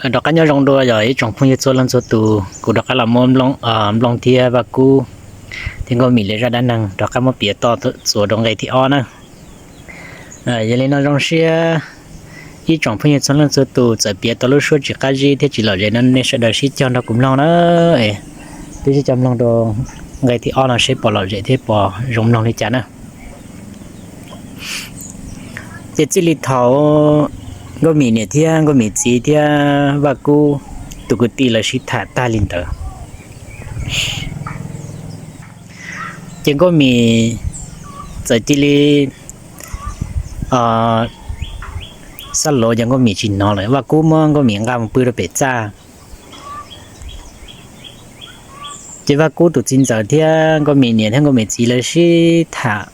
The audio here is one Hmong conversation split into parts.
Rov qab nyob zoo dua yog ib tsoom phooj ywg txhua leej txhua tus, kuv rov qab los muab Nplooj thiab Vaj Kub thiab Nkauj Mim lawv zaj dab neeg rov qab muab piav txuas rau nqe thib ob na. Yog li no zoo siab ib tsoom phooj ywg txhua leej txhua tus txawm piav tau lub suab tsis qab zib thiab tsis lom zem no nej sawv daws sib cog nrog kuv mloog na. Peb sib cog mloog rau nqe thib ob no seb puas lom zem thiab puas zoo mloog li cas na. Ces txij li thaum Nkauj Mim niam thiab Nkauj Mim txiv thiab Vaj Kub tus kwv tij lawv sib tham tag li ntawd, ces Nkauj Mim txawm cia li xab lov ces Nkauj Mim tsis hnov lawm. Vaj Kub muab Nkauj Mim nqa mus pw rau pem txaj. Ces Vaj Kub tus txiv ntxawm thiab Nkauj Mim niam thiab Nkauj Mim txiv lawv sib tham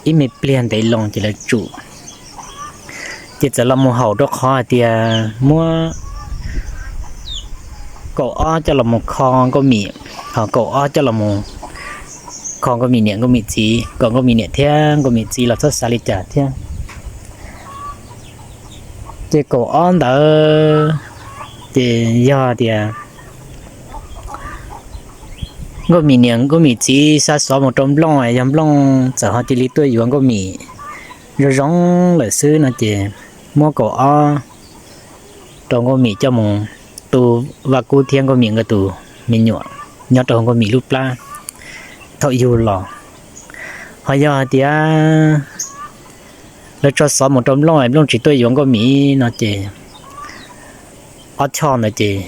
ib me pliag ntev loo ces lawv tsum, ces txawm los mus haum rau qhov hais tias muab kaum ob coj los mus kho Nkauj Mim, ho kaum ob coj los mus kho Nkauj Mim niam Nkauj Mim txiv, kom Nkauj Mim niam thiab Nkauj Mim txiv los txhob xav li cas thiab. Ces kaum ob ntawd ces yog tias Nkauj Mim niam Nkauj Mim txiv xa xov mus rau Nplooj, yog Nplooj txawm ho cia li tuaj yuav Nkauj Mim zoo zoo lawm xwb no ces muab kaum ob rau Nkauj Mim coj mus tu Vaj Kub thiab Nkauj Mim nkawd tus me nyuam nyob rau Nkauj Mim lub plab thaum yug los. Ho yog hais tias lawv tso xov mus rau Nplooj, Nplooj tsis tuaj yuav Nkauj Mim no ces ob choj ntawd ces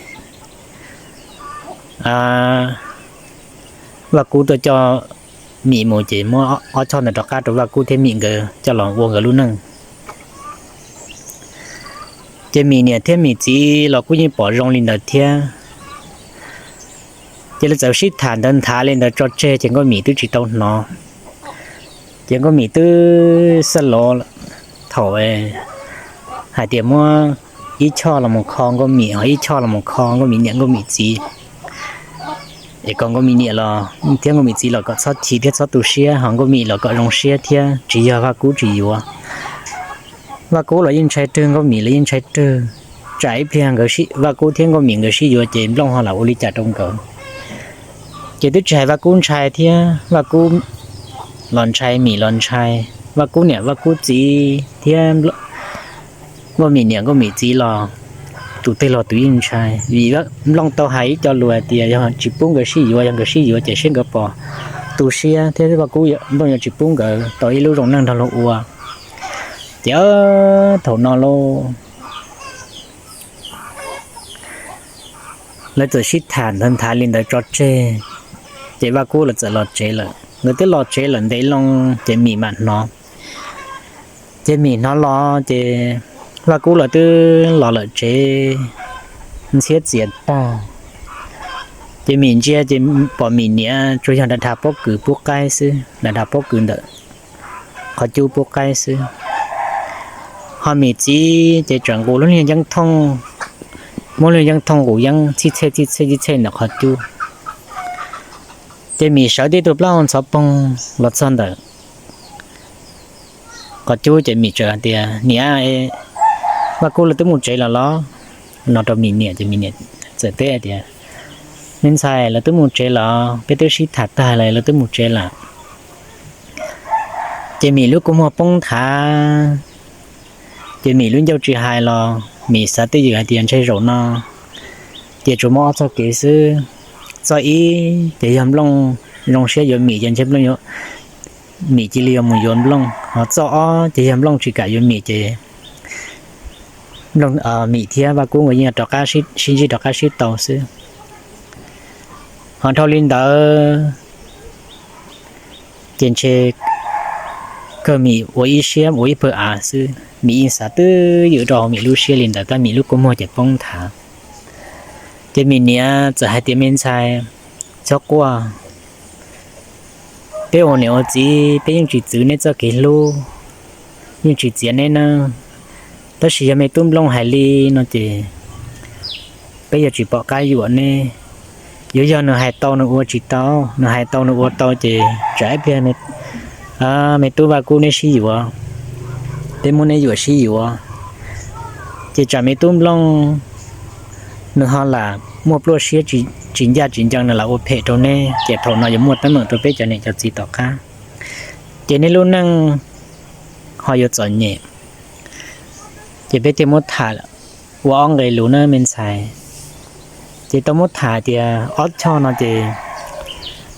Vaj Kub tuaj coj Mim mus ces muab ob choj ntawd rov qab rau Vaj Kub thiab Mim nkawd coj los ua nkawd lub neej. Ces Mim niam thiab Mim txiv los kuj yeej pom zoo li ntawd thiab. Ces lawv txawm sib tham ntawd nthav li ntawd tso tseg ces Nkauj Mim twb tsis tau hnov. Ces Nkauj Mim twb xab lov thaum hais tias muab ib choj los mus kho Nkauj Mim, ho ib choj los mus kho Nkauj Mim niam Nkauj Mim txiv, es kom Nkauj Mim niam los thiab Nkauj Mim txiv los kom txhob chim thiab txhob tu siab, ho Nkauj Mim los kom zoo siab thiab tsis yog Vaj Kub tsis yuav. Vaj Kub los yeej ntshai rwg, Nkauj Mim los yeej ntshai rwg. Tsam ib pliag Vaj Kub thiab Nkauj Mim nkawd sib yuav ces Nplooj ho lam ua li cas rau nkawd. Ces twb tsis hais Vaj Kub ntshai thiab, Vaj Kub los ntshai, Mim los ntshai, Vaj Kub niam Vaj Kub txiv thiab Nkauj Mim niam Nkauj Mim txiv los tus twg los tus yeej ntshai, vim Nplooj tau hais ib co lus hais tias yog tsis pub nkawd sib yuav, yog nkawd sib yuav ces seb nkawd puas tu siab thiab Vaj Kub, Nplooj yuav tsis pub nkawd tau ib lub zoo neej nrog luag ua. Ces thaum no lauj, lawv txawm sib tham ntawd nthav li ntawd tso tseg, ces Vaj Kub lawv txawm los tsev lawm. Nkawd twb los tsev lawm ntev loo ces Mim mam hnov. Ces Mim hnov los ces Vaj Kub lawv twb los lawm tsev ntxhiab txias tag. Ces Mim ntsia ces pom Mim niam tsuas yog da dha pob kws pub qaib xwb, da dha pob kws ntawm qhov cub pub qaib xwb. Ho Mim txiv ces tseem nqus lub niag yeeb thooj, muab lub niag yeeb thooj nqus yeeb txhij txhej txhij txhej txhij txhej ntawm qhov cub. Ces Mim sawv tib tug plaub hau ntxhov poog los txog ntawm qhov cub ces Mim txawm hais tias, Niam, Vaj Kub lawv twb mus tsev lawm los? No rau Mim niam ces Mim niam txawm teb tias, Me ntxhais, lawv twb mus tsev lawm, peb twb sib tham tag lawm, lawv twb mus tsev lawm. Ces Mim lub kua muag poob nthav, ces Mim lub ncauj tsis hais los Mim xav twj ywm hais tias ntshe zaum no ces tsuas muaj ob txoj kev xwb. Txoj ib ces yog Nplooj zoo siab yuav Mim ces ntshe Nplooj yuav, Mim cia li yuav mus yuav Nplooj. Ho txoj ob ces yog Nplooj tsis kam yuav Mim ces Mim thiab Vaj Kub nkawd yeej rov qab sib ntsib rov qab sib tau xwb. Ho dhau li ntawd ces ntshe kawg Mim ua ib siab ua ib pawg av xwb, Mim yeej xav twj ywm rau hauv Mim lub siab li ntawd tab Mim lub kua muag ces poob nthav. Ces Mim niam txawm hais tias, Me ntxhais, txhob quaj, peb ua niam ua txiv peb yeej tsis txwv neb txoj kev hlub, yeej tsis txiav neb nawb. Tab sis yog me tub Nplooj hais li no ces peb yuav tsis pom qab yuam neb. Yuav yog nws hais tau nws ua tsis tau, nws hais tau nws ua tau ces tsam ib pliag me tub Vaj Kub neb sib yuav, peb muab neb yuam sib yuav. Ces tsam me tub Nplooj nws ho lam muaj pluaj siab tsis ncaj tsis ncees, nws lam ua phem rau neb, ces thaum no yuav muaj teeb meem rau peb cov niam cov txiv tom qab, ces neb lub neej ho yuav txom nyem. Ces peb thiaj muab tham ua ob nqe lus na me ntxhais. Ces tau muab tham tias ob choj no ces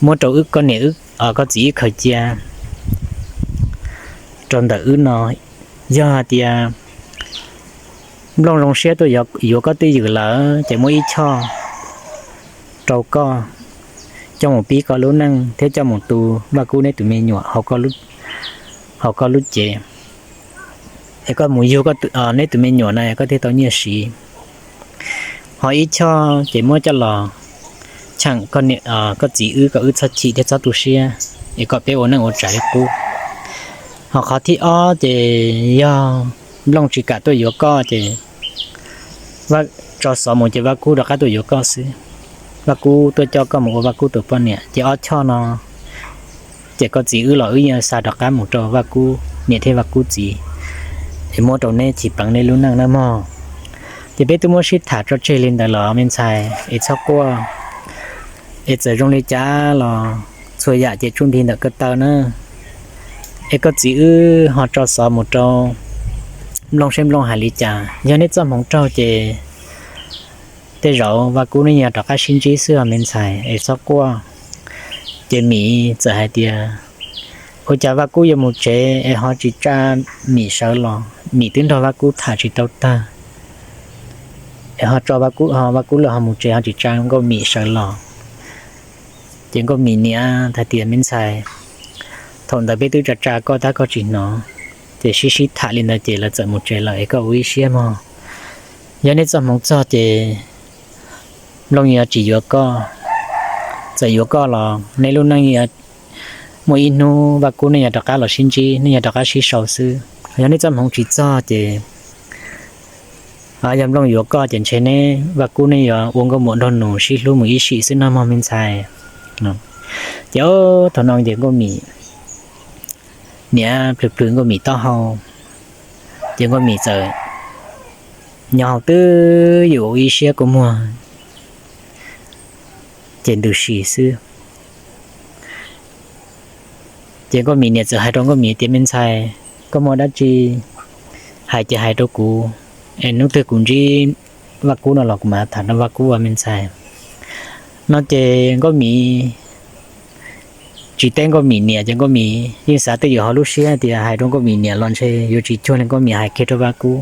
muab rau wb, koj niam, koj txiv wb khaws cia rau ntawm wb no. Yog hais tias Nplooj zoo siab tuaj yuav koj twj ywm lawm ces muab ib choj rau koj, coj mus pib koj lub neej thiab coj mus tu Vaj Kub neb tus me nyuam hauv koj lub cev, es koj mus yug neb tus me nyuam na koj thiaj tau nyiaj siv. Ho ib choj ces muab coj los cheem koj txiv wb kom wb txhob chim thiab txhob tu siab, es kom peb ua neej ua tsav li qub. Ho qhov thib ob ces yog Nplooj tsis kam tuaj yuav koj ces tso xov mus ces Vaj Kub rov qab tuaj yuav koj xwb. Vaj Kub tuaj coj koj mus ua Vaj Kub tus poj niam, ces ob choj no ces koj txiv wb los wb yeej xa rov qab mus rau Vaj Kub niam thiab Vaj Kub txiv, es muab rau neb chiv pleev neb lub neej nawb mog. Ces peb twb muab sib tham tso tseg li ntawd los me ntxhais, es txhob quaj, es txawm zoo li cas los txhua yam ces tsuj nti ntawm ko taw na. Es koj txiv wb ho tso xov mus rau Nplooj seb Nplooj hais li cas. Yog neb txoj hmoov raug ces tej zaum Vaj Kub neb yog rov qab sib ntsib xwb os me ntxhais, es txhob quaj. Ces Mim txawm hais tias, ua cas Vaj Kub yuav mus tsev es ho tsis tsa Mim sawv los? Mim twb nrog Vaj Kub tham tsis tau tag, es ho tso Vaj Kub, Vaj Kub lawv ho mus tsev ho tsis tsa Nkauj Mim sawv los. Ces Nkauj Mim niam hais tias, me ntxhais, thaum ntawd peb twb tsa tsa koj tab koj tsis hnov, ces sib sib tham li ntawd ces lawv txawm mus tsev lawm es koj ua ib siab mog. Yog neb txoj hmoov txog ces Nplooj yuav tsis yuav koj. Txawm yuav koj los neb lub neej yuav muaj ib hnub Vaj Kub nej yuav rov qab los sib ntsib, nej yuav rov qab sib sau xwb. Yog neb txoj hmoov tsis txog ces yog Nplooj yuav koj ces ntshe neb Vaj Kub nej yuav ua nkauj muam nraug nus sib hlub mus ib sim xwb nawb mog me ntxhais. Ces thaum no ces Nkauj Mim niam plhws plhws Nkauj Mim taub hau, ces Nkauj Mim txawm nyob hauv twb yuav ua ib siab kua muag ces ntws si xwb. Ces Nkauj Mim niam txawm hais rau Nkauj Mim tias, me ntxhais, koj muaj dab tsi hais ces hais rau kuv, es hnub twg kuv ntsib Vaj Kub no los kuv mam tham rau Vaj Kub ua me ntxhais. No ces Nkauj Mim tsis teb Nkauj Mim niam ces Nkauj Mim yeej xav twj ywm hauv lub siab tias hais rau Nkauj Mim niam los ntshe yuav tsis cuag li Nkauj Mim hais kiag rau Vaj Kub.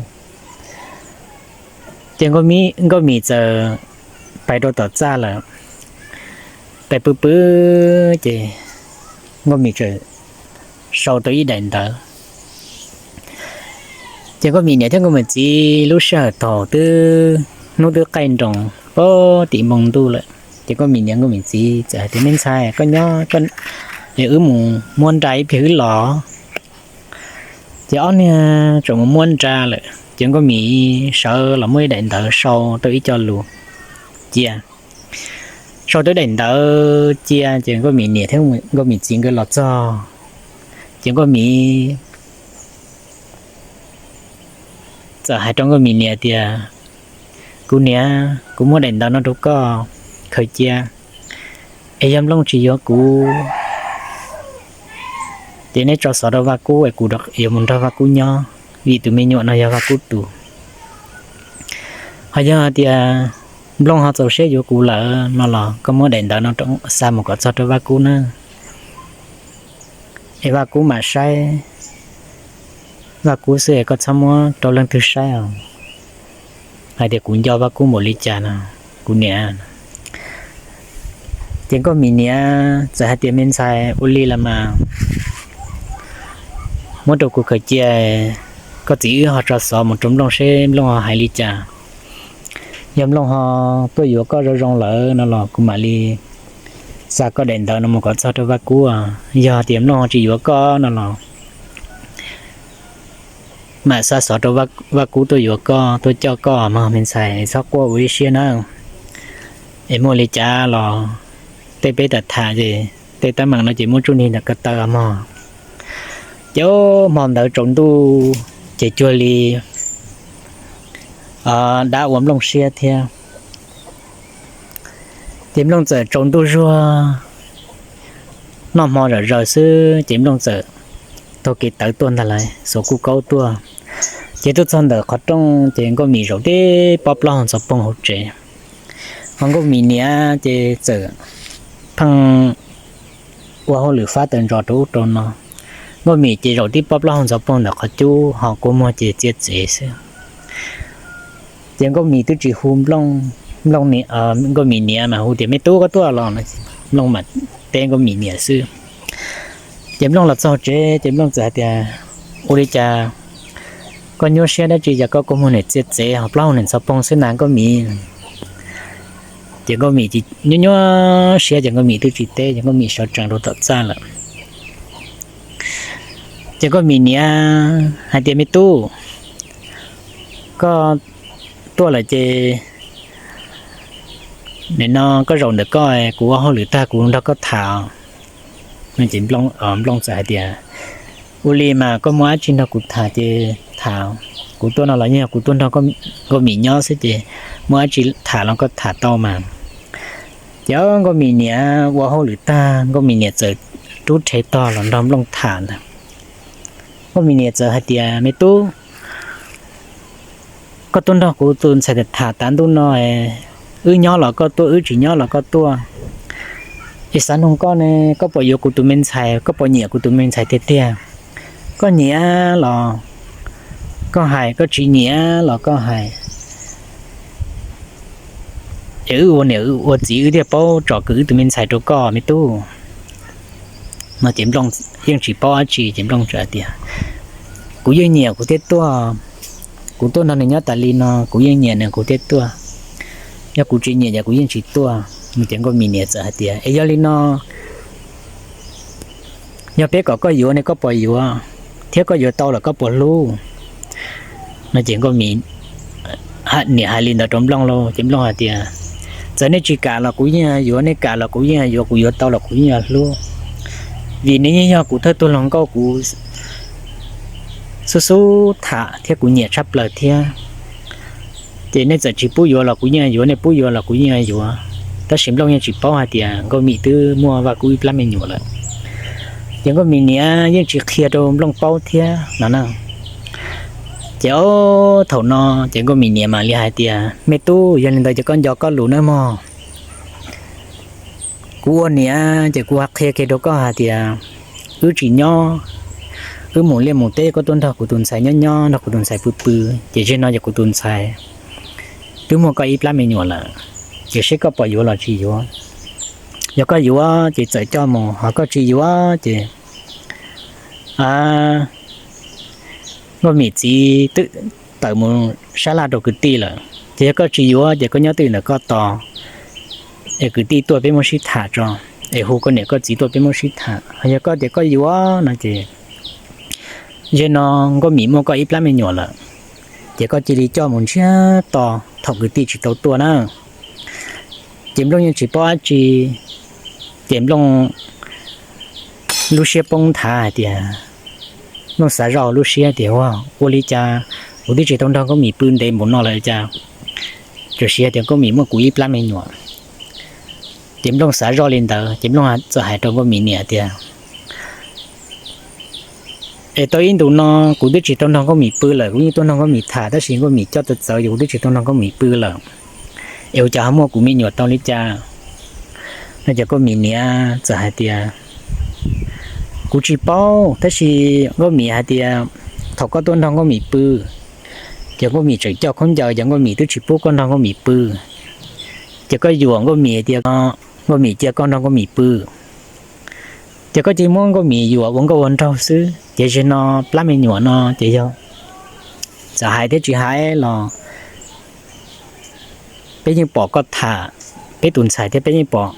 Ces Nkauj Mim txawm pais rau tom txaj lawm, pais pw pw ces Nkauj Mim txawm sau tau ib daim ntawv. Ces Nkauj Mim niam thiab Nkauj Mim txiv lub sij hawm thaum twb hnub twb qaij nroos pem tim npoo ntuj lawm, ces Nkauj Mim niam Nkauj Mim txiv txawm hais tias, me ntxhais, koj nyob, wb mus muab nra ib pliag wb los. Ces ob niag tseem mus muab nra lawm ces Nkauj Mim sawv los muab ib daim ntawv sau tau ib co lus cia. Sau tau ib daim ntawv cia ces Nkauj Mim niam thiab Nkauj Mim txiv nkawd los txog, ces Nkauj Mim txawm hais rau Nkauj Mim niam tias, kuv niam, kuv muab daim ntawv no rau koj khaws cia, es yog Nplooj tsis yuav kuv ces neb tso xov rau Vaj Kub es kuv yuav mus nrog Vaj Kub nyob, vim tus me nyuam no yog Vaj Kub tus. Ho yog hais tias Nplooj ho txaus siab yuav kuv lawm no los koj muab daim ntawv no xa mus kom txog rau Vaj Kub na, es Vaj Kub mam saib Vaj Kub xwb es koj txhob muab rau leej twg saib os, hais tias kuv nco Vaj Kub npaum li cas no, kuv niam. Ces Nkauj Mim niam txawm hais tias, me ntxhais, ua li los mas muab rau kuv khaws cia, koj txiv wb ho tso xov mus rau Nplooj seb Nplooj ho hais li cas. Yog Nplooj ho tuaj yuav koj zoo zoo lawm no los kuv mam li xa koj daim ntawv no mus kom txog rau Vaj Kub. Yog tias Nplooj ho tsis yuav koj no los mam xa xov rau Vaj Kub tuaj yuav koj, tuaj coj koj mog me ntxhais, txhob quaj ua ib siab na. Es muaj li cas los tej peb tham tham ces tej teeb meem no ces muab tsuj nti ntawm ko taw mog. Ces hmo ntawd tsaus ntuj ces cuag li dab ua Nplooj siab thiab. Ces Nplooj txawm tsaus ntuj zuag noj hmo zom zaws xwb ces Nplooj txawm taug kev tawv tuaj ntag lauj, xuas kuj kaub tuaj. Ces tuaj txog ntawm qhov rooj ces Nkauj Mim zaum tib pob plaub hau ntxhov poog hauv tsev. Ho Nkauj Mim niam ces txawm pheej ua hauj lwm fab taws ntsos rau ub rau no. Nkauj Mim ces zaum tib pob plaub hau ntxhov poog ntawm qhov cub ho kua muag ces txiav txev xwb. Ces Nkauj Mim twb tsis hu Nplooj, Nplooj, Nkauj Mim niam mas hu tias, Me tub, koj tuaj los? Nplooj mas teb Nkauj Mim niam xwb. Ces Nplooj los txog tsev ces Nplooj txawm hais tias, Ua li cas koj nyuaj siab dab tsi es koj kua muag niam txiav txev ho plaub hau niam ntxhov poog xwb na Nkauj Mim? Ces Nkauj Mim nyuaj nyuaj siab ces Nkauj Mim twb tsis teb ces Nkauj Mim sawv tsees rau tom txaj lawm. Ces Nkauj Mim niam hais tias, Me tub, koj tuaj lawm ces nim no koj zaum ntawm koj, kuv ua hauj lwm tag kuv nrog koj tham. Ces Nplooj txawm hais tias, Ua li mas koj muaj dab tsi nrog kuv tham ces tham, kuv tuaj no los yeej yog kuv tuaj nrog Nkauj Mim nyob xwb ces muaj dab tsi tham los koj tham tau mas. Ces Nkauj Mim niam ua hauj lwm tag Nkauj Mim niam txawm rub rhe tog los nrog Nplooj tham ntag. Nkauj Mim niam txawm hais tias, Me tub, koj tuaj nrog kuv tus ntxhais tham tav ntuj no, wb nyob los koj tuaj, wb tsis nyob los koj tuaj. Es xav nug koj ne, koj puas yuav kuv tus me ntxhais, koj puas nyiam kuv tus me ntxhais tiag tiag? Koj nyiam los koj hais, koj tsis nyiam los koj hais. Es wb ua niam ua txiv wb thiaj paub tsom kwm wb tus me ntxhais rau koj me tub. No ces Nplooj yeej tsis paub dab tsi ces Nplooj txawm hais tias, Kuv yeej nyiam kuv thiaj tuaj, kuv tuaj nrog nws nyob tas li no kuv yeej nyiam nws kuv thiaj tuaj, yog kuv tsis nyiam ces kuv yeej tsis tuaj. No ces Nkauj Mim niam txawm hais tias, Es yog li no, yog peb kom koj yuav ne koj puas yuav, thiab koj yuav tau los koj puas hlub? No ces Nkauj Mim niam hais li ntawd rau Nplooj lauj ces Nplooj hais tias, Txawm nej tsis kam los kuv yeej yuav, nej kam los kuv yeej yuav, kuv yuav tau los kuv yeej yuav hlub, vim nws yeej yog kuv thawj tug hluas nkauj, kuv xub xub tham thiab kuv nyiam tshaj plaws thiab. Ces nej txawm tsis pub yuav los kuv yeej yuav, nej pub yuav los kuv yeej yuav. Tab sis Nplooj yeej tsis paub hais tias Nkauj Mim twb muaj Vaj Kub ib plab me nyuam lawm. Ces Nkauj Mim niam yeej tsis qhia rau Nplooj paub thiab no na. Ces thaum no ces Nkauj Mim niam mam li hais tias, Me tub, yog li ntawd ces koj nco koj lus nawb mog. Kuv ua niam ces kuv qhia kiag rau koj hais tias, wb tsis nyob, wb mus liaj mus teb, koj tuaj nrog kuv tus ntxhais nyob nyob, nrog kuv tus ntxhais pw pw, ces zaum no ces kuv tus ntxhais twb muaj koj ib plab me nyuam lawm, ces seb koj puas yuav los tsis yuav. Yog koj yuav ces txawm coj mus, ho koj tsis yuav ces Nkauj Mim txiv twb tawm mus sab laj rau kwv tij lawm, ces yog koj tsis yuav ces koj nyob twj ywm ntawm koj tos, es kwv tij tuaj peb muab sib tham tso, es hu koj niam koj txiv tuaj peb muab sib tham. Yog koj tias koj yuav no ces zaum no Nkauj Mim muaj koj ib plab me nyuam lawm, ces koj cia li coj mus ntsiag to thaum kwv tij tsis tau tuaj na. Ces Nplooj yeej tsis paub dab tsi, ces Nplooj lub siab poob nthav hais tias, Nplooj xav zoj lub siab tias, Ua li cas kuv twb tsis tau nrog Nkauj Mim pw ntev npaum no lawm cas tsuas siv hais tias Nkauj Mim muaj kuv ib plab me nyuam. Ces Nplooj xav zoj li ntawd ces Nplooj txawm hais rau Nkauj Mim niam tias, Es tau ib ntus no kuv twb tsis tau nrog Nkauj Mim pw lawm, kuv yeej tuaj nrog Nkauj Mim tham tab sis Nkauj Mim coj txawv txawv ces kuv twb tsis tau nrog Nkauj Mim pw lawm, es ua cas ho muaj kuv me nyuam tau li cas? No ces Nkauj Mim niam txawm hais tias, Kuv tsis paub tab sis Nkauj Mim hais tias thaum koj tuaj nrog Nkauj Mim pw, ces Nkauj Mim tseem coj khaub ncaws ces Nkauj Mim twb tsis pub koj nrog Nkauj Mim pw, ces koj yuam Nkauj Mim tias Nkauj Mim cia koj nrog Nkauj Mim pw, ces koj cia muab Nkauj Mim yuam ua nkauj ua nraug xwb. Ces zaum no plab me nyuam no ces yog txawm hais thiab tsis hais los peb yeej pom koj tham peb tus ntxhais thiab peb yeej pom,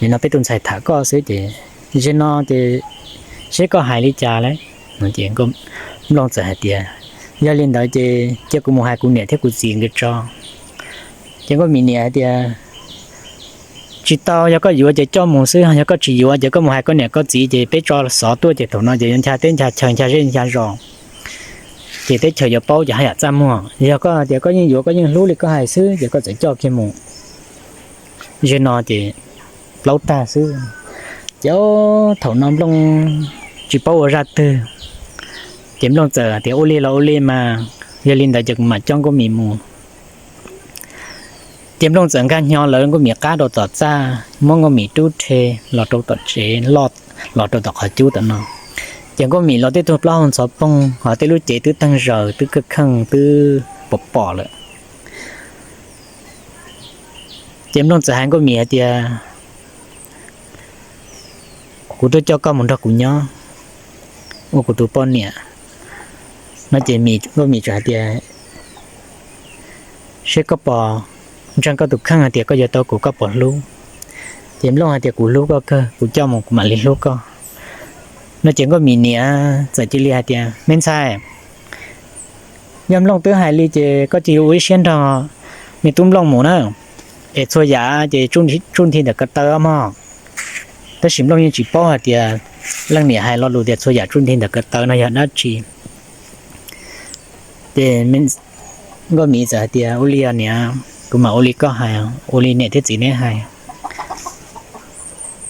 nim no peb tus ntxhais tham koj xwb ces zaum no ces seb koj hais li cas lawm. Ces Nplooj txawm hais tias, Yog li ntawd ces cia kuv mus hais kuv niam thiab kuv txiv nkawd tso. Ces Nkauj Mim niam hais tias, Tsis tau, yog koj yuav ces coj mus xwb, yog koj tsis yuav ces koj mus hais koj niam koj txiv ces peb tso xov tuaj ces thaum no ces yuav ncha teb ncha chaw ncha zej ncha zos. ces teb chaws yuav paub ces haj yam txaj muag. Yog koj hais tias koj yeej yuav, koj yeej hlub li koj hais xwb ces koj txawm coj kiag mus. Zim no ces plaub tag xwb. Ces thaum no Nplooj tsis paub ua zaj twg, ces Nplooj txawm tias ua li los ua li mas, yog li ntawd ces kuv mam coj Nkauj Mim mus. Ces Nplooj txawm nkag hnyo lawv Nkauj Mim qab rau tom txaj, muab Nkauj Mim rub rhe los rau tom tsev, los rau tom qhov cub tom no. Ces Nkauj Mim los tej tug plaub hau ntxhov poog hos tej lub cev twb teeg zaws twb kheej kheej twb pom pom lawm. Ces Nplooj txawm hais Nkauj Mim hais tias, kuv tuaj coj koj mus nrog kuv nyob, ua kuv tus poj niam. No ces Nkauj Mim txawm hais tias, seb koj pom ntseeg koj tus kheej hais tias koj yuav tau kuv koj puas hlub? Ces Nplooj hais tias kuv hlub koj kawg, kuv coj mus kuv mam li hlub koj. No ces Nkauj Mim niam txawm cia li hais tias me ntxhais, yog Nplooj twb hais li ces koj cia li ua ib siab nrog me tub Nplooj mus na, es txhua yam ces tsuj nthi ntawm ko taw mog. Tab sis Nplooj yeej tsis paub hais tias leej niam hais lo lus tias txhua yam tsuj nthi ntawm ko taw no yog dab tsi. Ces Nkauj Mim txawm hais tias ua li os niam, kuv mam ua li koj hais, ua li niam thiab txiv neb hais.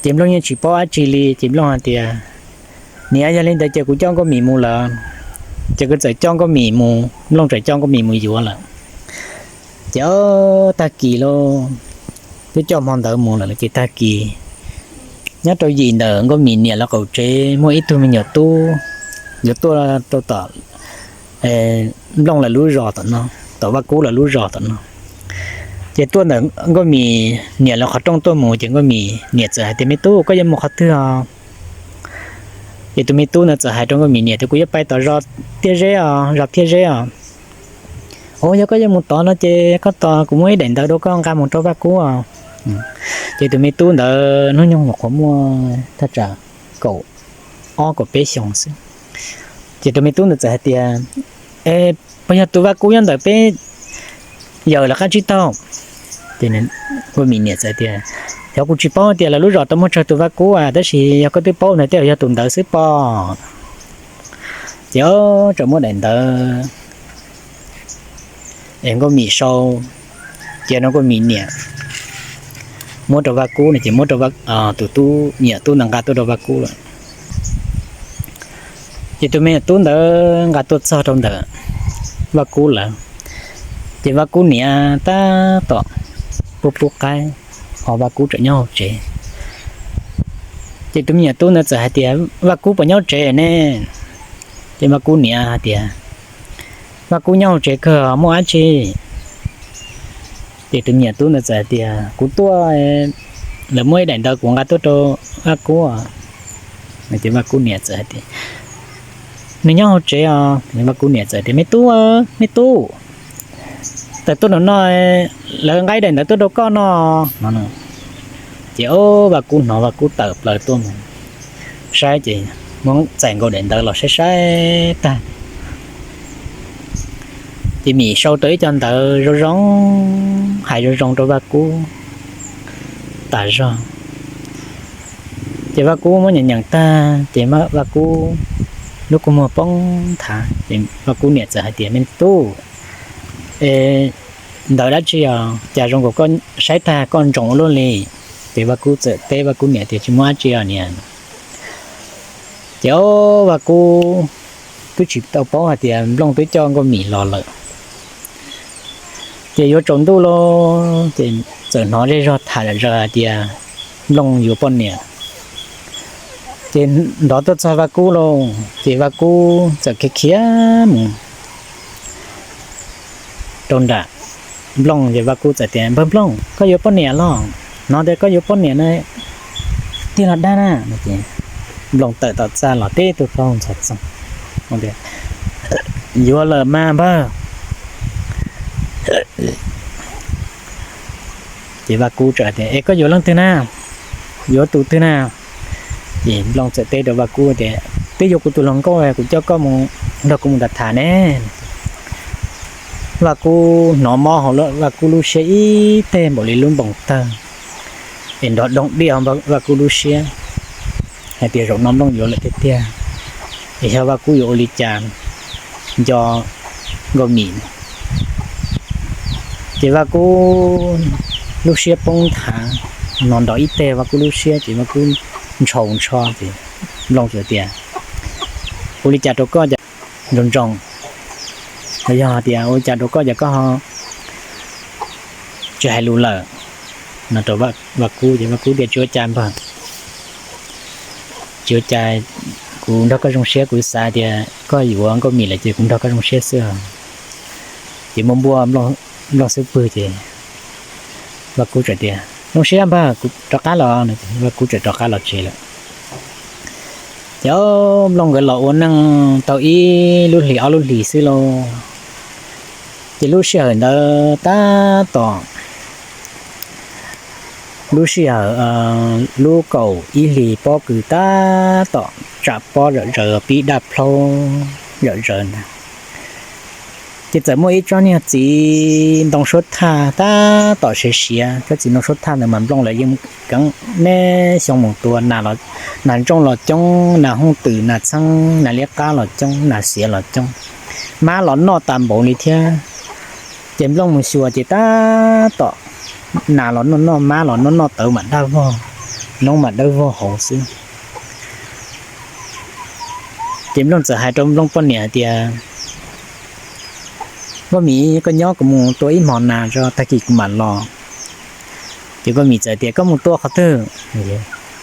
Ces Nplooj yeej tsis paub dab tsi li ces Nplooj hais tias, niam, yog li ntawd ces kuv coj Nkauj Mim mus lawm. Ces kuv txawm coj Nkauj Mim mus, Nplooj txawm coj Nkauj Mim mus yuav lawm. Ces tag kis lawm, twb coj hmo ntawd mus lawm ces tag kis nyob rau yim ntawm Nkauj Mim niam lawv qaum tsev muaj ib tug me nyuam tub yuav tuaj rau tom Nplooj lawv lub zos tom no, tom Vaj Kub lawv lub zos tom no. Ces tuaj ntawm Nkauj Mim niam lawv qhov rooj tuaj mus ces Nkauj Mim niam txawm hais tias me tub, koj yuav mus qhov twg os? Ces tus me tub ntawd txawm hais rau Nkauj Mim niam tias kuv yuav pais tom zos Tiaj Zeb os, zos Tiaj Zeb os. Ua yog koj yuav mus tod no ces koj tos kuv muab ib daim ntawv rau koj nqa mus rau Vaj Kub os. Ces tus me tub ntawd hnub nyoog nyuam qhuav muaj thaj tsam kaum ob kaum peb xyoos xwb. Ces tus me tub ntawd txawm hais tias, es puas yog tus Vaj Kub nyob ntawm peb yawm lawv qab tsib taug? Ces Nkauj Mim niam txawm tias, xyov kuv tsis paub tias lawv lub zos tau muaj tsawg tus Vaj Kub, tab sis yog koj twb paub ntawd tej yog tus ntawd xwb pob. Ces txawm muab daim ntawv es Nkauj Mim sau, ces no Nkauj Mim niam muab rau Vaj Kub no ces muab rau tus tub, me nyuam tub ntawd nqa tuaj rau Vaj Kub lawm. Ces tus me nyuam tub ntawd nqa tuaj txog rau ntawm Vaj Kub lawm, ces Vaj Kub niam tab tom pub pub qaib, ho Vaj Kub tseem nyob hauv tsev. Ces tus me nyuam tub ntawd txawm hais tias, Vaj Kub puas nyob tsev ne? Ces Vaj Kub niam hais tias, Vaj Kub nyob hauv tsev kawg, muaj dab tsi? Ces tus me nyuam tub ntawd txawm hais tias, kuv tuaj, lawv muab ib daim ntawv kuv nqa tuaj rau Vaj Kub. Ces Vaj Kub niam txawm hais tias, nws nyob hauv tsev os. Vaj Kub niam txawm tias, me tub, me tub, tawm tuaj nram no, lawv nqa ib daim ntawv tuaj rau koj no. Ces Vaj Kub hnov, Vaj Kub tawm plaws tuaj mus saib ces muab txais nkaus daim ntawv los saib saib tag, ces Mim sau tau ib co ntawv zoo zoo, hais zoo zoo rau Vaj Kub tas zog. Ces Vaj Kub muab nyeem nyeem tag ces Vaj Kub lub kua muag poob nthav ces Vaj Kub niam txawm hais tias, me tub, es ntawv dab tsi os, cas zoo nkaus koj saib tag koj ntsoov ua luaj li? Ces Vaj Kub txawm teb Vaj Kub niam tias, tsis muaj dab tsi os niam. Ces Vaj Kub twb tsis tau paub hais tias Nplooj twb coj Nkauj Mim los lawm. Ces yuav tsaus ntuj lawm ces txawm hnov zej zog tham zom zaws hais tias Nplooj yuav poj niam. Ces nrov tuaj txog Vaj Kub lawm ces Vaj Kub txawm khiav khiav mus rau nram Nplooj ces Vaj Kub txawm tias, npawg Nplooj, koj yuav poj niam los? Hnov tias koj yuav poj niam na, tiag los dag na? Nplooj tawm tom txaj los tib tug plaub hau ntxhov txoog, yuav lawm mas npawg. Ces Vaj Kub txawm tias, es koj yuav leej twg na? Yuav tus twg na? Ces Nplooj txawm teb rau Vaj Kub tias, twb yuav kuv tus hluas nkauj, kuv coj koj mus nrog kuv mus tham tham ne. Vaj Kub hnov mob hauv Vaj Kub lub siab ib teg npaum li lub npoo tawg, es nrov doog diaj Vaj Kub lub siab hais tias zaum no Nplooj yuav lawm tiag tiag, es xyov Vaj Kub yuav ua li cas. nco Nkauj Mim. Ces Vaj Kub lub siab poob nthav, hnov nrov ib teg Vaj Kub lub siab ces Vaj Kub ntshau ntsho ces Nplooj txawm tias, ua li cas rau koj cas ntsoov ntsoov, los yog tias ua li cas rau koj cas koj ho tsis hais lus lawm no rau Vaj Kub ces Vaj Kub tias tsis ua cas npawg, tsis ua cas, kuv nrog koj zoo siab kuv xav tias koj yuav Nkauj Mim lawm ces kuv nrog koj zoo siab xwb. Ces muab npuaj Nplooj xub pwg ces Vaj Kub txawm tias zoo siab npawg kuv rov qab los, Vaj Kub txawm rov qab los tsev lawm. Ces Nplooj nkawd los ua neej tau ib lub hlis ob lub hlis xwb lauj. Ces lub sij hawm ntawd tab tom, lub sij hawm lub kaum ib hlis pob kws tab tom tsam pob zom zaws pib daj plhaub zom zaws ntag. Ces txawm muaj ib tsob niag txiv ntoo suab thaj tab tom siav siav, tsob txiv ntoo suab thaj ntawd mas Nplooj lawv yeej keev niaj xyoo mus tua, nas ntsooj los coob, nas hooj twm, nas txheeb, nas liab qab los coob, nas xiav los coob, mab los noj tas npaum li thiab. Ces Nplooj mus xyuas ces tab tom nas los noj noj, mab los noj noj, tawv mam daj vog, noob mam dawb vog hauv xwb. Ces Nplooj txawm hais rau Nplooj poj niam hais tias, Nkauj Mim, koj nyob kuv mus tua ib hmos nas tso tag kis kuv mam los. Ces Nkauj Mim txawm tias koj mus tua qhov twg?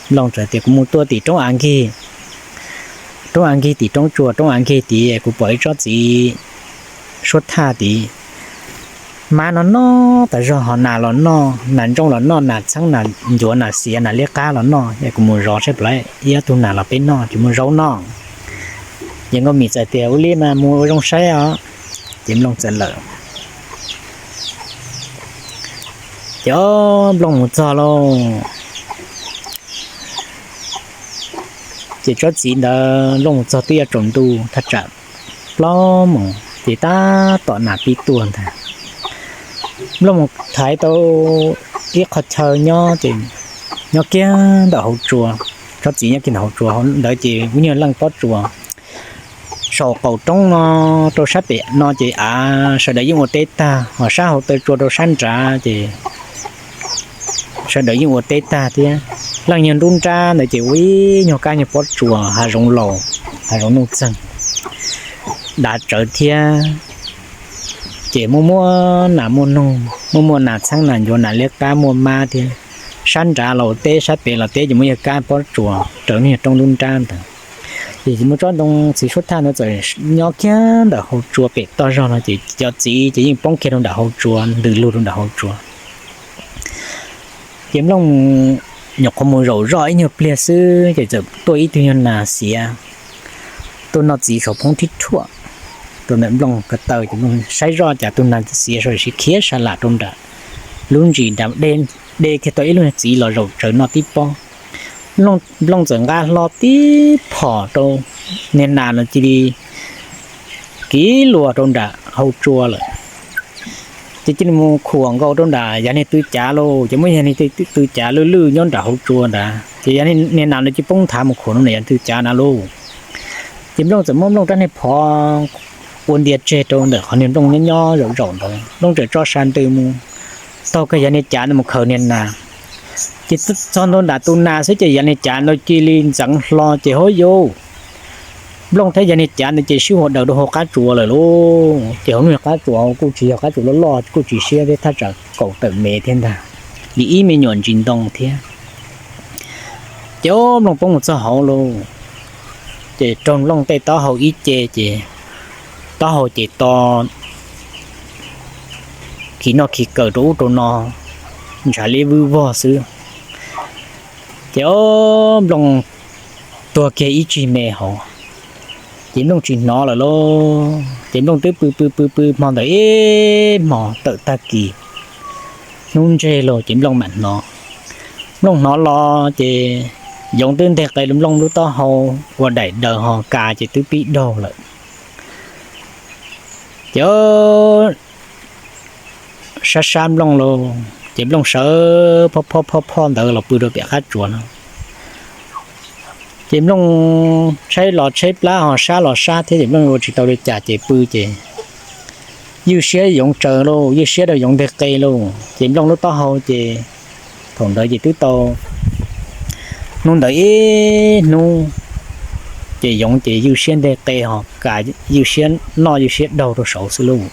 Nplooj txawm tias kuv mus tua tim roob av nkig, roob av nkig tim roob tsua, roob av nkig tid kuv pom ib tsob txiv suab thaj tid, mab no noj tas zog, ho nas los noj, nas ntsooj los noj, nas txheeb, nas ncuav, nas xiav, nas liab qab los noj, es kuv mus zov saib puas ib ob tug nas los peb noj, ces mus zaub noj. Ces Nkauj Mim txawm tias ua li mas mus ua zoo saib os. Ces Nplooj txawm lawm. Ces Nplooj mus txog lauj, ces tsob txiv ntawd Nplooj mus txog twb yuav tsaus ntuj thaj tsam plaub moos ces tab tom nas pib tuaj ntag. Nplooj mus thaiv tau ib qho chaw nyob ces nyob kiag ntawm hauv tsua, tsob txiv nyob kiag ntawm hauv tsua, hauv ntawd ces ub nyuag leej pob tsuas saum qaum roob no rau sab pem no ces av sawv daws yeej ua teb tag, ho sab hauv taw tsua rau sab nrad ces sawv daws yeej ua teb tag thiab. Leej nyuag nruab nrab ntawd ces ua ib nyuag kab nyuag pob tsuas hav zoov laus, hav zoov nuj txeeg dav tsawv thiab. Ces muaj muaj nas muaj noog, muaj muaj nas txheeb nas ncuav nas liab qab muaj mab thiab. Sab nrad los teb sab pem los teb ces muaj yog kab pob tsuas raws nyuag roob nruab nrab ntawd. Ces muaj tsob ntoo txiv suab thaj ntawd txawm nyob kiag ntawm hauv tsua pem toj zog no ces cov txiv ces yeej poob kiag rau nram hauv tsua, ntws lug rau nram hauv tsua. Ces Nplooj nyuam qhuav mus zaum zoj ib nyuag pliag xwb ces txawm tuaj ib tug nyuag nas xiav tuaj noj txiv saum phoob thib thuam rau ntawm Nplooj ko taw ces Nplooj saib zoj cas tus nas xiav sawv daws khiav sa lam rau nram lub ntsis nram dej, kiag tau ib lub nyuag txiv los zaum tsawv noj tib pob. Nplooj txawm nqa hlo tib phom rau niag nas no cia li kiv luas rau nram hauv tsua lawm. Ces cia li mus khuam nkaus rau nram yog niag tw cav lauj, ces muab yog niag tw cav lwj lwj nyob nram hauv tsua ntawd ces yog niag nas no cia li poob nthav mus khuam rau nram yog tw cav na lauj. Ces Nplooj txawm muab Nplooj rab niag phom ua ntia tseg rau ntawm qhov niag Nplooj nyob nyob zaum zaum ntawd, Nplooj txawm tso sa ntws mus taug kiag yog niag cav ntawd mus khaws niag nas. Ces txog ntua nram tus nas xwb ces yog niag cav ntawd cia li ntxeev hlo ces hauv yus Nplooj thiab yog niag cav ntawd ces sib hua daws rau hauv qab tsuas lawm lauj. Ces hauv niag qab tsuas kuj tsis yog qab tsuas loj loj, kuj tsis siab thiab, thaj tsam kaum tawm mev thiab ntag, li ib me nyuam ntsis ntoo thiab. Ces Nplooj poob mus txog hauv lauj, ces raug Nplooj tej taub hau ib ce ces taub hau ces to khi noj khi kaws rau ub rau no, ntshav liab vwj vog xwb. Ces Nplooj tuag kiag ib tsig me hauv, ces Nplooj tsis hnov lawm lauj. Ces Nplooj twb pw pw pw pw hmo ntawd ib hmo tawm tag kis, hnub ntseg los ces Nplooj mam hnov. Nplooj hnov los ces yoov twb nteg qe Nplooj lub taub hau ua daim daws ho kas ces twb pib daug lawm. Ces sab sab Nplooj lauj, ces Nplooj sawv phob phob phob phob ntawd los pw rau pem qab tsuas no. Ces Nplooj tshaib los tshaib plab ho sab los sab thiab ces Nplooj ua tsis tau li cas ces pw ces ywj siab yoov tsaws lauj, ywj siab rau yoov nteg qe lauj. Ces Nplooj lub taub hau ces thaum ntawd ces twb tau hnub ntawd ib hnub ces yoov ces ywj siab nteg qe ho ka ywj siab noj ywj siab daug rau saud xwb lauj.